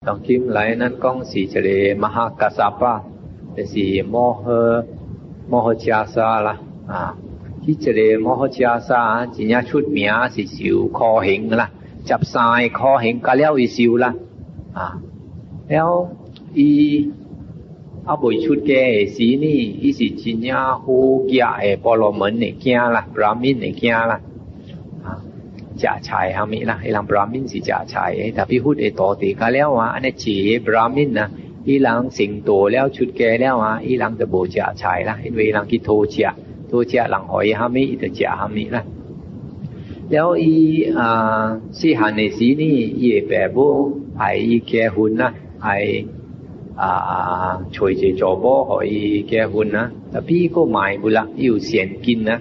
ສອງກິມໄຫຼນັ້ນກອງສີຈະເລມະຫາກັດສະປະ ແລະ ສີມໍເຮີມໍເຮີຈາສາລະ ອາ ທີ່ຈະເລມໍເຮີຈາສາ ຈິນຍາຊຸດເມຍ ສີສິວຄໍເຫັງລະ ຈັບສາຍຄໍເຫັງກະແລ້ວອີສິວລະ ອາ ແລ້ວອີ ອະບຸຍຊຸດແກ່ສີນີ້ ອີສີຈິນຍາໂຮກຽເອປອລະເມີນເນກຽລະ ບຣາມິນເນກຽລະ ຈະຊາຍຫາມິລະ ອີລຳບຣາມິນສີຈະຊາຍ ແຕ່ພິຮຸດເອຕໍເຕກະແລ້ວອະ ອັນເນເຈບຣາມິນນະ ອີລຳສິງໂຕແລ້ວ ຊຸດແກ່ແລ້ວອະ ອີລຳຕະໂບຈະຊາຍລະ ເຫັນເວລຳກິໂທຈະ ໂທຈະລຳຫອຍຫາມິ ອີຕະຈະຫາມິລະ ແລ້ວອີ ອາ ສີຫາເນສີນີ້ ເອແປໂບ ໄອອີແກ່ຮຸນນະ ໄອ ອາ ຊ່ວຍເຈຈໍບໍ ຫອຍແກ່ຮຸນນະ ຕະປີກໍໝາຍບຸລະ ອີຫວຽນກິນນະ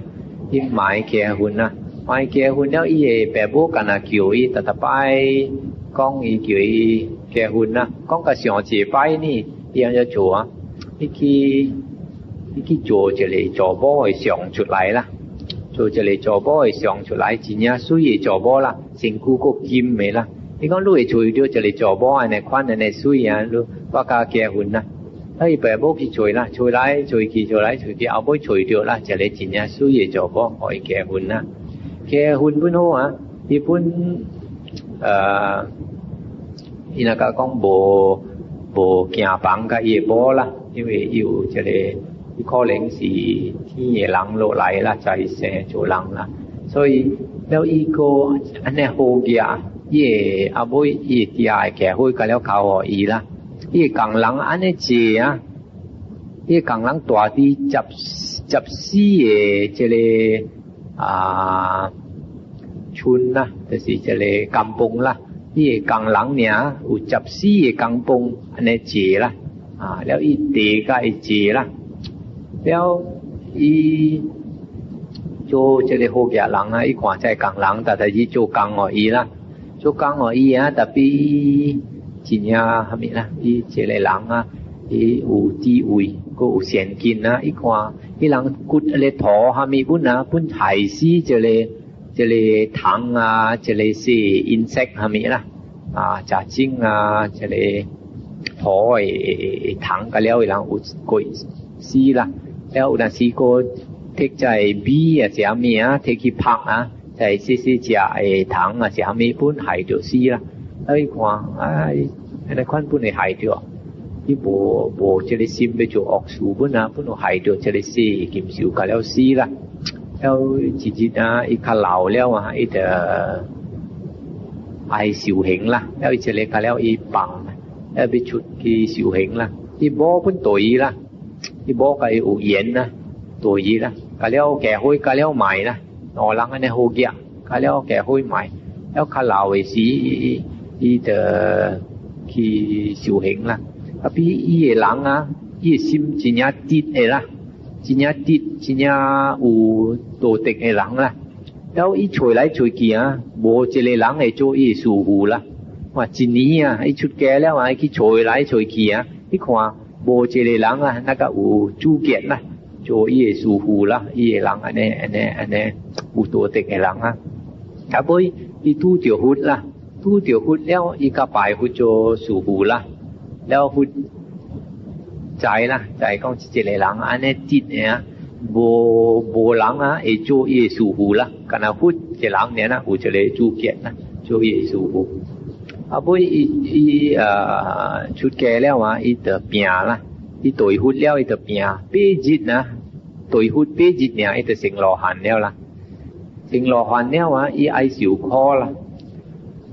ອີໝາຍແກ່ຮຸນນະ ໝາຍແກ່ຮຸນແລ້ວ ເອແປໂບການາກິວ ອີຕະຕະປາຍ ກອງອີກິວ ແກ່ຮຸນນະ ກອງກະຊຽວເຈປາຍນີ້ ເອີຍາໂຈ ອີກີ ອີກີໂຈຈະເລຈໍບໍ ສອງຈຸດໄລລະ ໂຈຈະເລຈໍບໍ ສອງຈຸດໄລ ຈິນຍາຊຸຍເອຈໍບໍລະ ສິງກູກໍກິມເມລະ ອີກອນລຸເອຊ່ວຍເດີຈະເລຈໍບໍ ອັນເນຄວັນ ອັນເນຊຸຍອະ ລຸວ່າກາແກ່ຮຸນນະ ເອີຍ ແປໂບກິຊ່ວຍລະ ຊ່ວຍໄລ ຊ່ວຍກີ ຊ່ວຍໄລ ຊ່ວຍກີ ອະໂບຍຊ່ວຍເດີລະ ຈະເລຈິນຍາຊຸຍເອຈໍບໍ ຫອຍແກ່ຮຸນນະ ແກ່ຮຸນປຸ້ນໂຮອະ ອີປຸ້ນ ເອີ ອີນາກະກອງໂບ ໂບກຽປັງກະເອບໍລະ ອີເວ ອີອູຈະເລ ອີຄໍເລັງສີ ທີ່ເອຫຼັງໂລໄລລະ ໃຈແສໂຈລັງລະ ໂຊຍ ແລ້ວອີໂກ ອັນເນໂຮກຽ ເອອະໂບຍ ເອຕຽ ແກ່ໂຮຍກະແລ້ວຄາວອອີລະ ເອກາງຫຼັງ ອັນເນເຈອະ ເອກາງຫຼັງຕົວທີ່ຈັບ ຈັບຊີເອຈະເລ ອາ ຊຸນນະ ແຕ່ສີຈະເລກຳປົງລະ ເອກາງຫຼັງເນຍ ອຸຈັບຊີເອກາງປົງ ອັນເນເຈລະ ອາ ແລ້ວອີເຕກະເອເຈລະ ແລ້ວອີໂຈຈະເລໂຮກຽຫຼັງນະ ອີຂວາໃຈກາງຫຼັງ ຕາຕາຈີໂຈກາງອອີລະ ໂຈກາງອອີອະ ຕາປີຈີນຍາຫາມິລະ ອີຈະເລຫຼັງອະ ອີອູຕີອຸຍ ກໍອຸສຽນກິນນະ ອີຂວາ ອີຫຼັງກຸດເລທໍຫາມິບຸນນະ ປຸນໄຖຊີຈະເລ ຈະເລຖັງອາ ຈະເລເຊອິນເຊັກຫາມິລະ ອາ ຈາຈິງອາ ຈະເລ ໂອ້ຍ ຖັງກະແລ້ວອີລະ ອຸໂກຍຊີລະ ແລ້ວອຸນາຊີໂກເທັກໃຈບີອາ ເຊອາມີອາ ເທັກທີ່ພັກອາ ໃຈຊີຊີຈາເອຖັງອາ ເຊອາມີປຸ້ນໄຫໂດຊີລະ ເອີຍ ຂວາງ ອາ ອັນນັ້ນຄວັນປຸ້ນໄຫໂດ ທີ່ໂບ ໂບຈະໄດ້ຊິມໄປໂຈອອກສູບຸນນະ ປຸ້ນໄຫໂດຈະໄດ້ຊີກິມສິວກະແລ້ວຊີລະ ແລ້ວຈິຈິນອາ ອີຄາລາວແລ້ວອາ ອີເຕ ໄອສິວເຫັງລະ ແລ້ວອີຈະເລກະແລ້ວອີປັງ ແລ້ວໄປຊຸດກີສິວເຫັງລະ ອີບໍປຸ້ນໂຕອີລະ ອີບໍກະອີອູເຢັນນະ ໂຕອີລະ ກະແລ້ວແກ່ໂຮຍກະແລ້ວໝາຍນະ ນອຫຼັງອັນເນໂຮກຽ ກະແລ້ວແກ່ໂຮຍໝາຍ ແລ້ວຄາລາວເອຊີ ອີເຕ ກີສິວເຫັງລະ ອາປີອີເອຫຼັງອາ ອີຊິມຈິນຍາຕິດເອລະ ຈິນຍາຕິດ ຈິນຍາອູໂຕເຕັກເອຫຼັງລະ ແລ້ວອີໂຊຍໄລໂຊຍກີອາ ໂບເຈເລຫຼັງເອໂຈອີສູຫູລະ ວ່າຈິນນີອາ ອີຊຸດແກ່ແລ້ວອາ ອີກິໂຊຍໄລໂຊຍກີອາ ອີຂວາ ໂບເຈເລຫຼັງອາ ນະກະອູຈູກຽດນະ ໂຈອີເອສູຫູລະ ອີເອຫຼັງອາເນ ອາເນ ອາເນ ອູໂຕເຕັກເອຫຼັງອາ ກະໂບຍ ອີຕູຕຽວຮຸດລະ ຕູຕຽວຮຸດແລ້ວ ອີກະປາຍຮຸດໂຈສູຫູລະ ແລ້ວຮຸດ ໃຈລະ ໃຈກອງຈິເຈເລຫຼັງອາ ເນຕິດເນ ໂບ ໂບຫຼັງອາ ເອໂຈເອສູຫູລະ ກະນະຮຸດເຈຫຼັງເນນະ ອູຈະເລຈູກຽດນະ ໂຈເອສູຫູ ອາໂບຍ ອີ ອີ ເອີ ຊຸດແກ່ແລ້ວອາ ອີເຕີເມຍລະ ອີໂຕຍຮຸດແລ້ວ ອີເຕີເມຍ ເປຈິດນະ ໂຕຍຮຸດເປຈິດເນ ອີເຕີເສັງລໍຫັນແລ້ວລະ ເສັງລໍຫັນແລ້ວອາ ອີໄອສິວຄໍລະ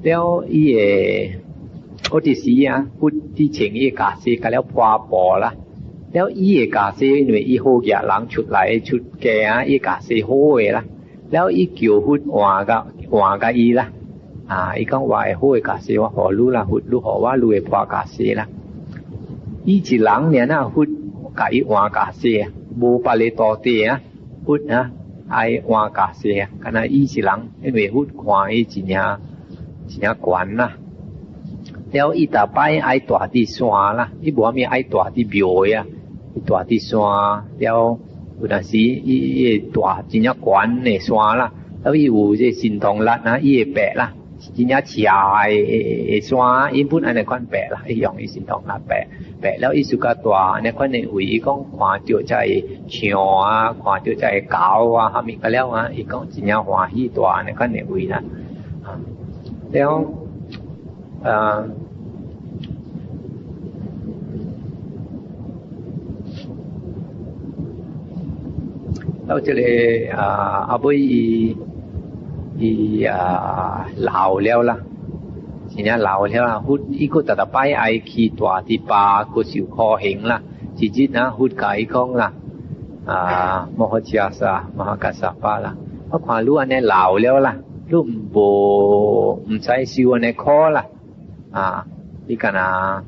ແລ້ວອີເອ ໂອຕິສີອາ ຮຸດທີ່ເສັງເອກາເຊກະແລ້ວພວາປໍລະ ແລ້ວອີເອກາເຊໜ່ວຍອີໂຮກຽຫຼັງຊຸດໄລ ຊຸດແກ່ອາ ເອກາເຊໂຮເອລະ ແລ້ວອີກິວຮຸດອວາກະ ອວາກະອີລະ ອາ ອີກອງວາເອໂຮເອກາເຊວາຫໍລູລະ ຮຸດລູຫໍວາລູເອພວາກາເຊລະ ອີຈິຫຼັງເນນະ ຮຸດກະອີອວາກາເຊ ໂບປາເລຕໍເຕອາ ພຸດນະ ໄອອວາກາເຊ ກະນະອີຊິຫຼັງ ເອເວຮຸດຂວາອີຈິນຍາ ຈິນຍາກວານນະ ແລ້ວອີຕາໄປໄອຕົວທີ່ຊວາລະ ອີບົວມີໄອຕົວທີ່ບຽວຍາ ອີຕົວທີ່ຊວາ ແລ້ວອຸນາຊີ ອີ ອີຕົວຈິນຍາກວານເນຊວາລະ ແລ້ວອີອູເຈຊິນທອງລັດນະ ອີເອແປະລະ真正車的山，伊本按呢款白啦，伊用伊神通啦白，白了伊suka大按呢款的位，伊講看著遮个象啊，看著遮个狗啊，啥物甲了啊，伊講真正歡喜大按呢款的位啦。啊，了，呃， 到這个，啊，後尾伊，伊，啊，老了啦，真正老了啦，佛，伊閣逐逐擺愛去蹛佇遐，閣修苦行啦。一日啊，佛甲伊講啦，啊，摩訶迦葉，摩訶迦葉啦，我看你按呢老了啦，你無，毋使修按呢苦啦。 啊，你敢若，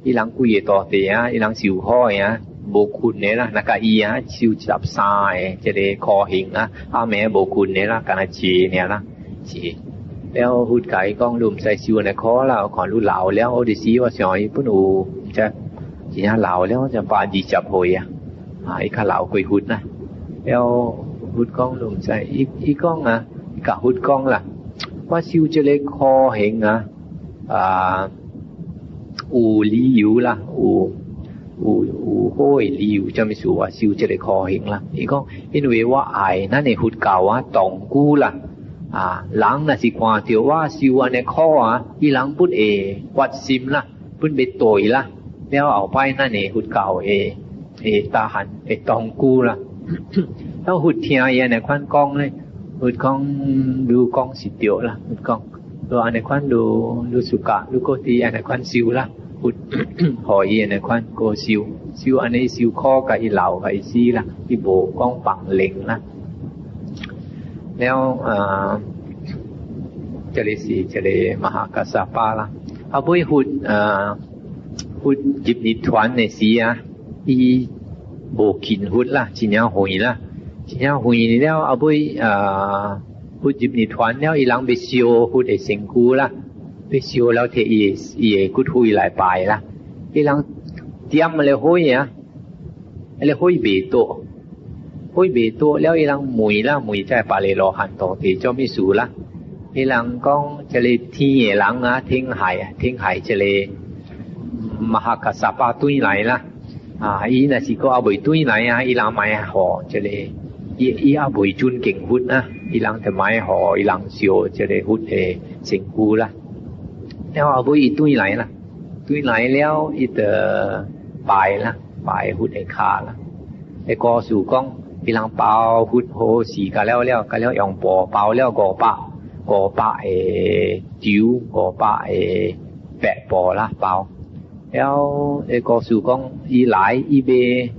伊人規个徒弟啊，伊人修好的啊，無睏的啦，若甲伊啊，修十三个，這个苦行啊，暗暝無睏的啦，敢若坐爾啦，坐。了佛甲伊講，你毋使修按呢苦啦，我看你老了，我就死，我想伊本有，毋知，真正老了，才百二十歲啊，啊，伊較老過佛啦。了佛講，你毋使，伊，伊講啊，伊甲佛講啦，我修這个苦行啊， 啊，有理由啦，有，有，有好的理由，啥物事我修這个苦行啦。伊講，因為我愛咱的佛教啊，長久啦。啊，人若是看著我修按呢苦啊，伊人本會發心啦，本欲對啦。了後擺咱的佛教會 會tahan，會長久啦。了佛聽伊按呢款講咧，佛講，你講是著啦，佛講，你按呢款，你，你suka，你閣佇按呢款修啦，佛予伊按呢款閣修，修按呢修苦甲伊老甲伊死啦，伊無講放任啦。了，呃，這个是這个摩訶迦葉啦。後尾佛，呃，佛入涅槃的時啊， 伊無近佛啦，真正遠啦，真正遠了。後尾，啊，佛入涅槃了，伊人欲燒佛的身軀啦，欲燒了提伊的，伊的骨灰來拜啦。伊人點彼个火啊，彼个火袂著，火袂著了，伊人問啦，問遮个巴利羅漢徒弟做咩事啦？伊人講，這个天的人啊，天界啊，天界這个摩訶迦葉轉來啦。 啊，伊若是閣猶未轉來啊，伊人嘛會予這个，伊，伊猶未尊敬佛啊，伊人就嘛會予伊人燒這个佛的身軀啦。了後尾伊轉來啦，轉來了，伊就拜啦，拜佛的跤啦。彼故事講，伊人包佛好勢甲了了，甲了用布包了五百，五百个兜，五百个白布啦，包。 了，彼故事講，伊來，伊買，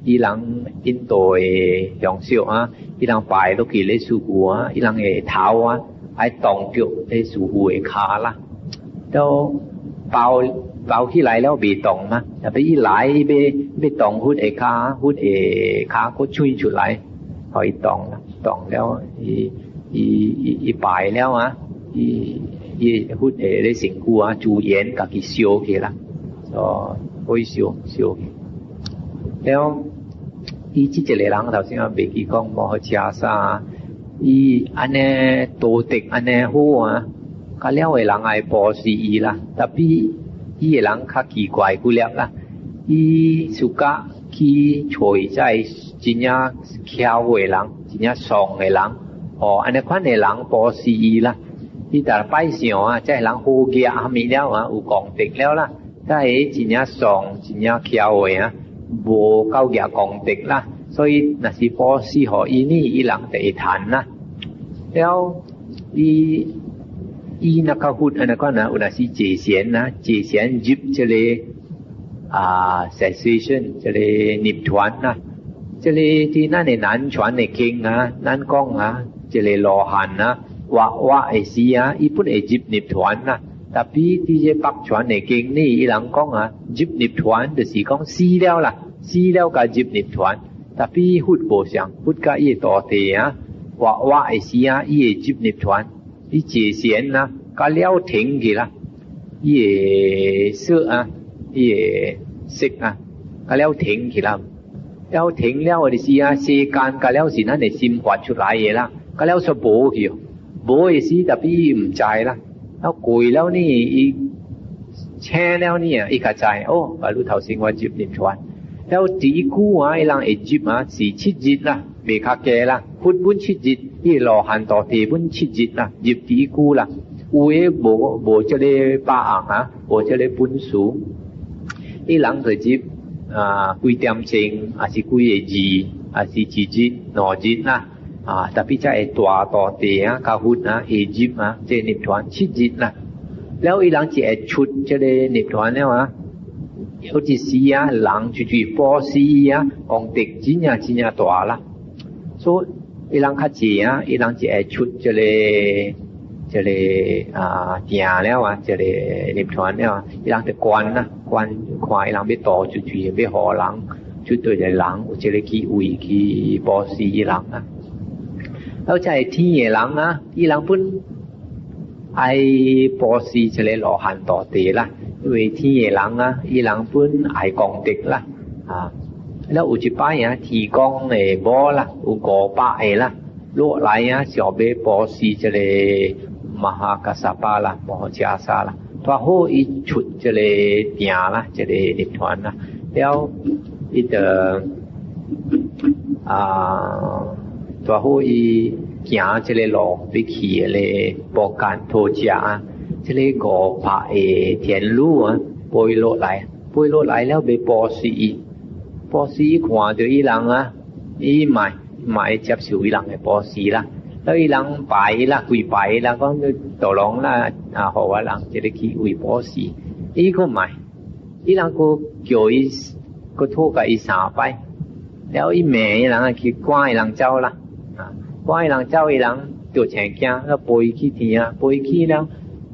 伊人印度的香燒啊，伊人拜落去咧師傅啊，伊人的頭啊，愛當著咧師傅的跤啦。了包，包起來了袂當嘛，tapi伊來，伊買，買當佛的跤，佛的跤閣伸出來，予伊當啦。 當了，伊，伊，伊，伊拜了啊，伊，伊佛的咧身軀啊，自然家己燒去啦。哦，會燒，燒去。了，伊這一个人頭先啊，袂記講無好食啥，伊按呢道德按呢好啊，甲了的人愛保持伊啦，tapi伊的人較奇怪幾粒啦，伊suka 去揣遮真正巧的人，真正爽的人，哦，按呢款的人保持伊啦。伊逐擺想啊，遮人好額啥物了啊，有功德了啦，但是真正爽、真正巧的啊，無夠額功德啦。所以若是保持予伊呢，伊人就會趁啦。了，伊，伊若較佛按呢款啊，有若是坐禪啊，坐禪入這个 啊，cessation，這个涅槃啊，這个佇咱的南傳的經啊，咱講啊，這个羅漢啊，活活的時啊，伊本會入涅槃啊。Tapi佇這北傳的經呢，伊人講啊，入涅槃就是講死了啦，死了才入涅槃。Tapi佛無像，佛甲伊的徒弟啊，活活的時啊，伊會入涅槃。 伊坐禪啊，甲了停去啦，伊的色啊，伊的色啊，甲了停去啦。了停了的時啊，世間甲了是咱的心發出來的啦，甲了煞無去哦。ໂບຍຊິຕະປີມຈາຍລະ ແລ້ວໂກຍແລ້ວນີ້ອີກ ແຊ່ແລ້ວນີ້ອີກກະຈາຍ. ໂອ້ ບາລຸເຖົາສິງວ່າຈິບນິບທວນ ແລ້ວຕີກູອະ ອີຫຼັງເອຈິບອະ ສີຊິດຈິດລະ ເບຄາແກລະ ພຸດບຸນຊິດຈິດ ອີຫຼໍຫັນຕໍ່ເຕບຸນຊິດຈິດລະ ຈິບຕີກູລະ ອູເອໂບ ໂບຈະເລປາອາງອະ ໂບຈະເລປຸນສູງ ອີຫຼັງເອຈິບ ອາ ກຸຍຕຽມເຊັງ ອາຊິກຸຍເອຈີ ອາຊິຈີຈິດ ໜໍຈິດນະ ອາ ຕະປິຈະເອຕົວຕໍ່ເຕອະ ກາຮຸດນະ ເອຈິບນະ ເຈນິບທວນ ຊິດຈິດນະ ແລ້ວອີຫຼັງຈະເອຊຸດຈະເລນິບທວນແລ້ວອະ ເອວຈິຊີອະ ຫຼັງຈຸຈຸປໍຊີອະ ກອງເຕັກຈິນຍາຈິນຍາຕົວລະ ໂຊ ອີຫຼັງຄາເຈອະ ອີຫຼັງຈະເອຊຸດຈະເລ ຈະເລ ອາ ເຕຍແລ້ວອະ ຈະເລນິບທວນແລ້ວອະ ອີຫຼັງແຕ່ກວນນະ ກວນຂວາ ອີຫຼັງໄປຕໍ່ຈຸຈຸໄປຫໍ່ຫຼັງ ຈຸດຕົວໃຫຍ່ຫຼັງ ອຸເຈເລກີອຸຍກີປໍຊີອີຫຼັງນະ ແລ້ວຈະເອທີເອຫຼັງນະ ອີຫຼັງປຸ້ນ ໄອປໍຊີຈະເລຫຼໍຫັນຕໍ່ເຕລະ ເວທີເອຫຼັງນະ ອີຫຼັງປຸ້ນ ໄອກອງເຕັກລະ ອາ ແລ້ວອຸຈິປາຍະ ທີກອງເອບໍລະ ອຸກໍປະເອລະ ໂລໄລຍະ ສຽວເບປໍຊີຈະເລ ມະຫາກັດສະປະລະ ມະຫາຈາສາລະ ທວາໂຮອີຊຸດຈະເລເຕຍລະ ຈະເລນິບທວນນະ ແລ້ວອີເຕີ ອາ ຕົວໂຮອີກຽຈະເລຫຼໍໄປຂີເລ ປ້ອງກັນໂທຈາ ຈະເລກໍພະເອທຽນລູອະ ໂປຍໂລດໄຫຼ ໂປຍໂລດໄຫຼແລ້ວໄປປໍຊີ ປໍຊີຂວາຕົວອີຫຼັງອະ ອີໝາຍ ໝາຍຈັບສິວອີຫຼັງໃຫ້ປໍຊີລະ ແລ້ວອີຫຼັງໄປລະ ກຸຍໄປລະ ກໍຕໍ່ລອງລະ ອາ ເຮົາວ່າຫຼັງຈະໄດ້ຂີ້ອຸຍປໍຊີ ອີກໍໝາຍ ອີຫຼັງກໍກ່ຽວອີ ກໍໂທກະອີສາໄປ ແລ້ວອີແມ່ອີຫຼັງອະ ຄິດກວາຍຫຼັງເຈົ້າລະ ອາ ກວາຍຫຼັງເຈົ້າ ອີຫຼັງຕົວແຈງກຽງ ແລ້ວໂປຍຂີ້ທີອະ ໂປຍຂີ້ແລ້ວ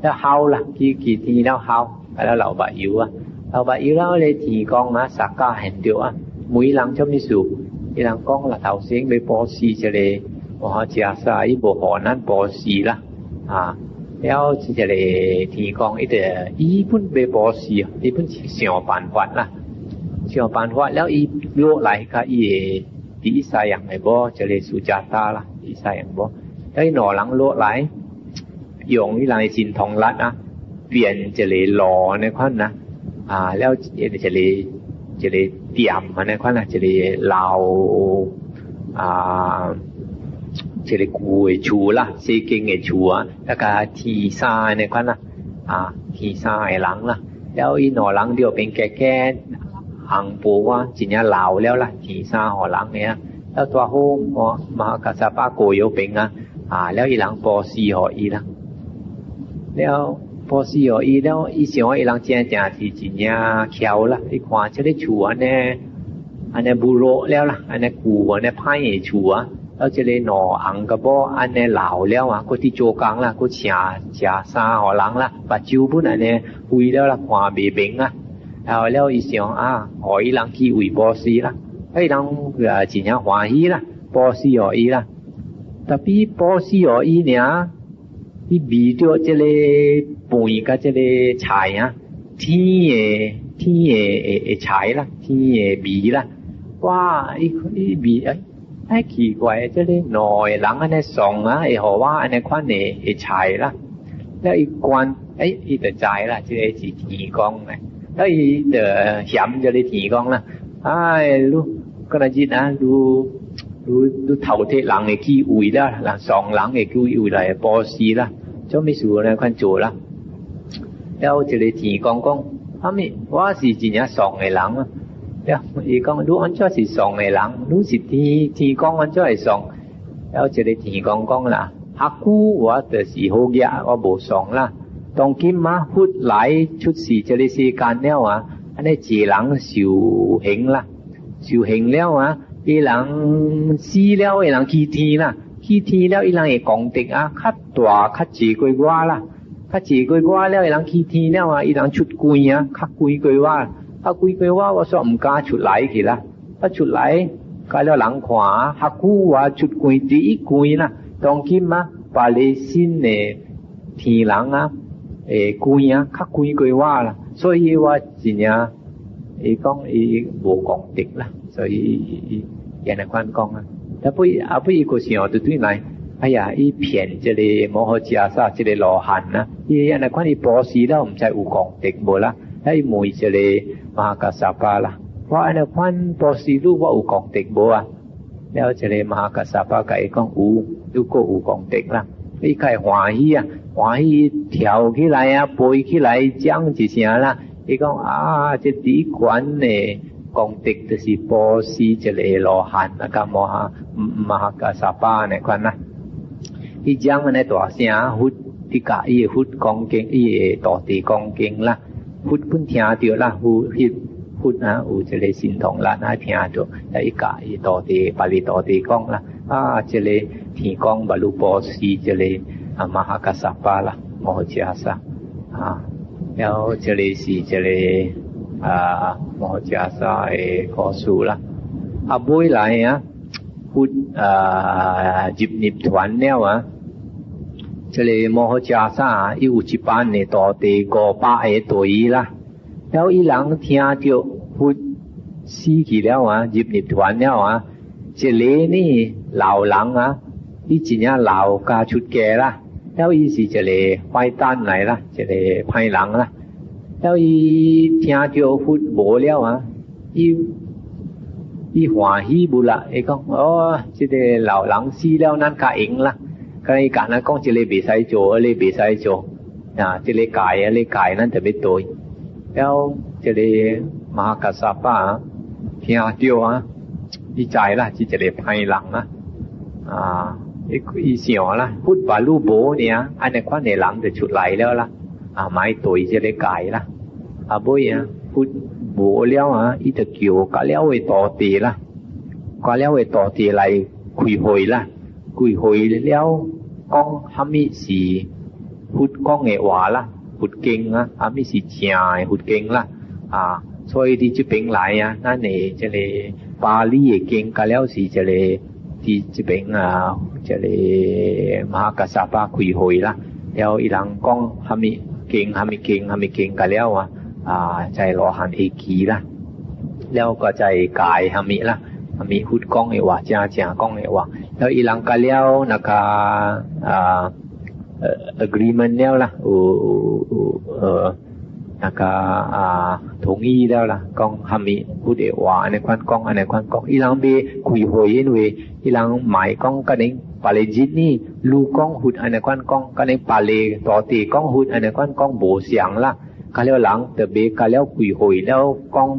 ແລ້ວເຮົາລະ ຂີ້ ຂີ້ທີແລ້ວເຮົາ ແລ້ວເຫຼົ່າບະອີວອະ ເຫຼົ່າບະອີແລ້ວເລີຍ ຖີກອງມາສາກາແຫ່ງດຽວອະ ໝຸຍຫຼັງເຈົ້າມິສຸ ອີຫຼັງກອງລະເທົາເສັງໄປປໍຊີຈະເລ ບໍ່ເຮົາຈຽສາອີບໍ່ຫໍນັ້ນປໍຊີລະ ອາ ແລ້ວຈະເລ ຖີກອງອີແຕ່ ອີພຸ້ນໄປປໍຊີ ອີພຸ້ນສຽວປານວັດລະ ສຽວປານວັດ ແລ້ວອີໂລໄລກະອີ ອີສາຍັງໄປບໍ່ ຈະເລສຸຈາຕາລະ ອີສາຍັງບໍ່ ແລ້ວອີໜໍຫຼັງໂລໄລ ຢອງອີຫຼັງຊິນທອງລັດອະ ປ່ຽນຈະເລຫຼໍໃນຄວັນນະ ອາ ແລ້ວຈະເລ ຈະເລຕຽມມາໃນຄວັນນະ ຈະເລລາວ ອາ ຈະເລກູເອຊູລະ ເຊເກັງເອຊູລະ ແລ້ວກະທີຊາໃນຄວັນນະ ອາ ທີຊາໄອຫຼັງລະ ແລ້ວອີໜໍຫຼັງດຽວເປັນແກ່ໆ ອັງໂປວາ ຈິນຍາລາວແລ້ວລະ ທີຊາຫໍຫຼັງເນຍ ແລ້ວຕົວໂຮມ ມະຫາກັດສະປະໂກໂຍເປັງອະ ອາ ແລ້ວອີຫຼັງປໍຊີຫໍອີລະ ແລ້ວປໍຊີຫໍອີແລ້ວ ອີສຽວອີຫຼັງເຈຍຈາທີ່ຈິນຍາແຄວລະ ອີຂວາຈະໄດ້ຊູອັນແນ ອັນແນບູໂຣແລ້ວລະ ອັນແນກູ ອັນແນໄພຊູ ແລ້ວຈະໄດ້ໜໍອັງກະບໍ ອັນແນລາວແລ້ວອະ ກົດຕິໂຈກາງລະ ກົດເຊຍ ເຊຍຊາຫໍຫຼັງລະ ປາຈິວບຸນ ອັນແນອຸຍແລ້ວລະ ຂວາເບເບັງລະ ແລ້ວ ແລ້ວອີສຽວອາ ຫໍອີຫຼັງກີອຸຍປໍຊີລະ ເອີຍ ຫຼັງ ເອີ ຈິນຍາຂວາຮີລະ ປໍຊີຫໍອີລະ ຕະປີປໍຊີຫໍອີເນຍ ອີບີຕົວຈະເລປຸຍກະຈະເລຊາຍອະ ທີເອ ທີເອ ເອ ເອຊາຍລະ ທີເອບີລະ ວ່າ ອີ ອີບີ ເອີຍ ໄອ້ຂີ້ກວາຍ ຈະເລໜໍຫຼັງອັນໃນສອງອະ ເອ ເຮົາວ່າອັນໃນຄວັນເອ ເອຊາຍລະ ແລ້ວອີກວນ ເອີຍ ອີຕະຈາຍລະ ຈະເລຊິຖີກອງນະ ແລ້ວອີເດີຫຽມຈະເລຖີກອງນະ ອ້າຍ ລູກ ກະນະຈິດນະ ດູ ດູ ດູເຖົ້າເທະຫຼັງເອກີອຸຍລະ ຫຼັງສອງຫຼັງເອກູອຸຍລະ ປໍຊີລະ ເຈົ້າມີສູນະ ຄັນໂຈລະ ແລ້ວຈະເລຖີກອງກອງ ອາມິ ວ່າຊິຈິນຍາສອງໃນຫຼັງ ແລ້ວອີກອງ ດູອັນເຈົ້າຊິສອງໃນຫຼັງ ດູຊິທີ ທີກອງອັນເຈົ້າໃຫ້ສອງ ແລ້ວຈະໄດ້ທີກອງກອງລະ ຮັກກູວ່າແຕ່ສີໂຮກຍະວ່າໂບສອງລະ ຕ້ອງກິມມາພຸດຫຼາຍຊຸດສີຈະໄດ້ເຊການແນວອະ ອັນໃດເຈຫຼັງສິວເຫັງລະ ສິວເຫັງແລ້ວອະ ອີຫຼັງຊີແລ້ວ ອີຫຼັງຄີທີລະ ຄີທີແລ້ວ ອີຫຼັງເອກອງເຕັກອະ ຄັດຕົວ ຄັດເຈກວຍກວ່າລະ ຄັດເຈກວຍກວ່າແລ້ວ ອີຫຼັງຄີທີແລ້ວອະ ອີຫຼັງຊຸດກຸຍອະ ຄັກກຸຍກວຍວ່າ ຄັກກຸຍກວຍວ່າ ວ່າຊອມກາຊຸດຫຼາຍຄີລະ ກະຊຸດໄຫຼ ກະແລ້ວຫຼັງຂວາ ຮັກຄູວ່າຊຸດກຸຍຕີອີກກຸຍນະ ຕ້ອງກິມມາ ປາເລຊິນເອ ທີຫຼັງອະ ເອ ກຸຍອະ ຄັກກຸຍກວຍວ່າລະ ໂຊອີວ່າຈິນຍາ ເອກອງ ເອ ໂບກອງເຕັກລະ ໂຊອີ ເອ ເອ ເອ ແກນະຄວນກອງລະ ແຕ່ປຸຍ ອາ ປຸຍອີໂກຊິອອ ຕຸຕຸຍໄນ哎呀，伊骗这个摩訶迦叶，这个罗汉呐，伊安尼款伊布施了，毋知有功德无啦？哎，问这个摩訶迦叶啦，我安尼款布施了，我有功德无啊？了这个摩訶迦叶甲伊讲有，如果有功德啦，伊甲伊欢喜啊，欢喜跳起来啊，飞起来，讲一声啦，伊讲啊，这第一款呢，功德就是布施这个罗汉啊，甲摩訶 มหากัสสปะเนี่ยก่อนนะ อีหยังในตัวเสีย หุดที่กะอีหุดกองเก่ง อีต่อตีกองเก่งละ หุดเพิ่นเทียเดียวละ หุด หุดนะ อูจะเลยสินทองละนะ เทียเดียว แล้วอีกะอีต่อตี ปาลีต่อตีกองละ อ่า จะเลยทีกองบรรลุปอสี จะเลย อ่า มหากัสสปะละ โมโหจาสะ อ่า แล้วจะเลยสี จะเลย อ่า โมโหจาสะ เอ ขอสู่ละ อ่า บุยหลายอ่ะ พุทธ ອ່າ ຈິບນິບຖວນແລ້ວ ອາ ຈະເລ ໂມໂຫຈາສາ ອີອຸຈິປານເນ ຕໍ່ເຕ ກໍປະເອໂຕອີລະ ແລ້ວອີຫຼັງເທຍ ຈຽວ ພຸດ ຊີກີແລ້ວ ອາ ຈິບນິບຖວນແລ້ວ ອາ ຈະເລນີ້ ລາວຫຼັງ ອາ ອີຈິນຍາ ລາວກາຊຸດແກ່ລະ ແລ້ວອີຊິຈະເລ ໄຟຕ້ານໄນລະ ຈະເລ ໄຟຫຼັງລະ ແລ້ວອີເທຍ ຈຽວ ພຸດ ໂບແລ້ວ ອາ ອີ ອີຫົວຮີບຸລະ ເອກອງ ໂອ ຊິໄດ້ເລົ່າຫຼັງຊີແລ້ວນັ້ນກະເອງລະ ກະໄດ້ກະນັ້ນກອງ ຈະເລເບໄຊໂຈ ເອເລເບໄຊໂຈ ນະ ຈະເລກາຍ ເອເລກາຍນັ້ນຈະເປັນໂຕ ແລ້ວຈະເລມະຫາກັດສະປະ ເພຍດຽວ ອະ ອີຈາຍລະ ຊິຈະເລໄພຫຼັງນະ ອາ ອີ ອີສຽວລະ ພຸດບາລູໂບເນຍ ອັນນັ້ນຄວັນໃນຫຼັງຈະຊຸດໄຫຼແລ້ວລະ ອາ ໄມ້ໂຕຍຈະເລກາຍລະ ອາ ໂບຍ ອະ ພຸດໂບແລ້ວ ອະ ອີຕະກິວກະແລ້ວໄອຕໍ່ເຕລະ ກະແລ້ວໄອຕໍ່ເຕໄຫຼ ຄຸຍໂຫຍລະ ຄຸຍໂຫຍແລ້ວ ກອງຫາມິສີ ພຸດກອງເອວາລະ ພຸດເກັ່ງລະ ຫາມິສີຈຽຍ ພຸດເກັ່ງລະ ອາ ຊ່ອຍທີ່ຈະເປັງຫຼາຍ ອາ ນັ້ນເອ ຈະເລ ປາລີເກັ່ງກະແລ້ວສີຈະເລ ທີ່ຈະເປັງ ອາ ຈະເລ ມະຫາກັດສະປະ ຄຸຍໂຫຍລະ ແລ້ວອີຫຼັງກອງຫາມິເກັ່ງ ຫາມິເກັ່ງ ຫາມິເກັ່ງກະແລ້ວ ອາ ອາ ໃຈລໍຫັນເອກີລະ ແລ້ວກໍໃຈກາຍຫາມິລະ ຫາມິພຸດກອງເອວາ ຈາ ຈາກອງເອວາ ແລ້ວອີຫຼັງກະແລ້ວນະກະ ອາ ເອີ agreement ແລ້ວລະ ໂອ ເອີ ນະກະ ອາ ທົງອີແລ້ວລະ ກອງຫາມິພຸດເອວາ ອັນນັ້ນຄວັນກອງ ອັນນັ້ນຄວັນກອງ ອີຫຼັງເບ ຄຸຍໂຫຍເຫັນເວ ອີຫຼັງໝາຍກອງກະເນັງ ປາເລຈິດນີ້ ລູກອງຫຸດ ອັນນັ້ນຄວັນກອງ ກະເນັງປາເລ ຕໍ່ເຕກອງຫຸດ ອັນນັ້ນຄວັນກອງ ໂບສຽງລະ ກະແລ້ວຫຼັງຕະເບກະແລ້ວກຸຍໂຫຍແລ້ວກອງ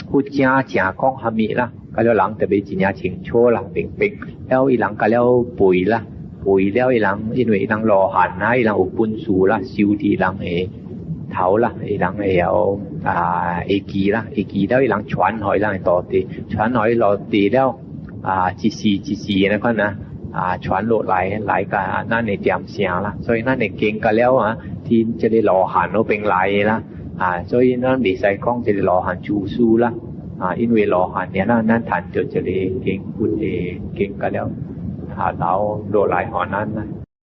ພຸດຈາຈາກອງຫາມິລະ ກະແລ້ວຫຼັງຕະເບຈິນຍາເຈັງໂຊລະ ເປັງເປັງ ແລ້ວອີຫຼັງກະແລ້ວປຸຍລະ ປຸຍແລ້ວອີຫຼັງ ອີໜ່ວຍອີຫຼັງລໍຫັນນະ ອີຫຼັງອຸປຸນສູລະ ຊິວທີ່ອີຫຼັງເອ ເທົາລະ ອີຫຼັງເອ ອາ ເອກີລະ ເອກີແລ້ວອີຫຼັງຊວນຫອຍລະ ຕໍ່ເຕ ຊວນຫອຍລໍເຕແລ້ວ ອາ ຈີຊີ ຈີຊີນະຄອນນະ ອາ ຊວນໂລດຫຼາຍ ຫຼາຍກະນັ້ນເອຕຽມສຽງລະ ຊ່ອຍນັ້ນເອເກັ່ງກະແລ້ວ ອາ ທີ່ຈະໄດ້ລໍຫັນໂອເປັງຫຼາຍລະ ອາ ໂຊຍນັ້ນເບໄຊກອງຈະໄດ້ລໍຫັນຈູຊູລະ ອາ ອິນເວລໍຫັນເນຍນະ ນັ້ນທັນຈົນຈະເລເກັ່ງພຸດເອ ເກັ່ງກະແລ້ວ ອາ ລາວໂລຫຼາຍຫອນນັ້ນນະ